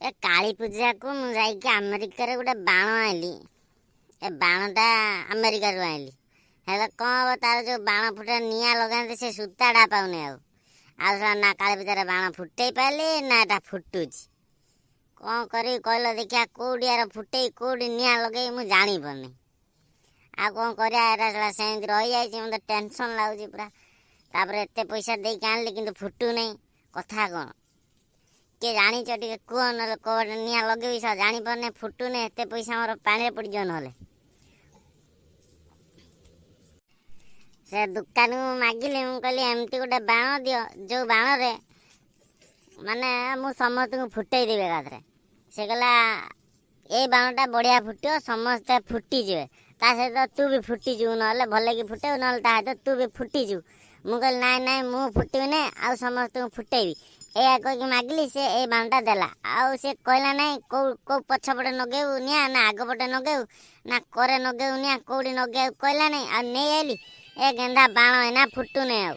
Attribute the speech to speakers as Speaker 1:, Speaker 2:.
Speaker 1: ଏ କାଳୀ ପୂଜାକୁ ମୁଁ ଯାଇକି ଆମେରିକାରେ ଗୋଟେ ବାଣ ଆଣିଲି। ଏ ବାଣଟା ଆମେରିକାରୁ ଆଣିଲି, ହେଲେ କ'ଣ ହେବ? ତାର ଯେଉଁ ବାଣ ଫୁଟା ନିଆଁ ଲଗାନ୍ତି, ସେ ସୂତାଟା ପାଉନି। ଆଉ ଆଉ ନା କାଳୀ ପୂଜାରେ ବାଣ ଫୁଟେଇ ପାରିଲି ନା ଏଟା ଫୁଟୁଛି। କ'ଣ କରିବି କହିଲ ଦେଖିଆ? କେଉଁଠି ଆର ଫୁଟେଇ, କେଉଁଠି ନିଆଁ ଲଗେଇ ମୁଁ ଜାଣିପାରୁନି। ଆଉ କ'ଣ କରିବା? ଏଟା ସେଟା ସେମିତି ରହିଯାଇଛି। ମୋତେ ଟେନସନ୍ ଲାଗୁଛି ପୁରା। ତାପରେ ଏତେ ପଇସା ଦେଇକି ଆଣିଲି, କିନ୍ତୁ ଫୁଟୁନାହିଁ। କଥା କ'ଣ କିଏ ଜାଣିଛ ଟିକେ କୁହ, ନହେଲେ କୋଉଠି ନିଆଁ ଲଗେଇବି ସେ ଜାଣିପାରୁନି, ଫୁଟୁନି। ଏତେ ପଇସା ମୋର ପାଣିରେ ପଡ଼ିଯିବ ନହେଲେ। ସେ ଦୋକାନକୁ ମାଗିଲି, ମୁଁ କହିଲି ଏମିତି ଗୋଟେ ବାଣ ଦିଅ ଯେଉଁ ବାଣରେ ମାନେ ମୁଁ ସମସ୍ତଙ୍କୁ ଫୁଟେଇ ଦେବି ଏକାଥରେ। ସେ କହିଲା ଏଇ ବାଣଟା ବଢ଼ିଆ ଫୁଟିବ, ସମସ୍ତେ ଫୁଟିଯିବେ, ତା ସହିତ ତୁ ବି ଫୁଟିଯିବୁ, ନହେଲେ ଭଲକି ଫୁଟେଇବୁ, ନହେଲେ ତା ସହିତ ତୁ ବି ଫୁଟିଯିବୁ। ମୁଁ କହିଲି ନାଇଁ ନାଇଁ, ମୁଁ ଫୁଟିବିନି, ଆଉ ସମସ୍ତଙ୍କୁ ଫୁଟେଇବି। ଏଇଆ କହିକି ମାଗିଲି, ସେ ଏଇ ବାଣଟା ଦେଲା। ଆଉ ସେ କହିଲା ନାଇଁ କେଉଁ କେଉଁ ପଛପଟେ ନଗେଇବୁ ନିଆଁ ନା ଆଗ ପଟେ ନଗେଇବୁ ନା କରେ ନଗେଇବୁ ନିଆଁ, କେଉଁଠି ନଗେଇବାକୁ କହିଲା ନାଇଁ। ଆଉ ନେଇ ଆଇଲି ଏ ଗେନ୍ଧା ବାଣ, ଏଇନା ଫୁଟୁନି ଆଉ।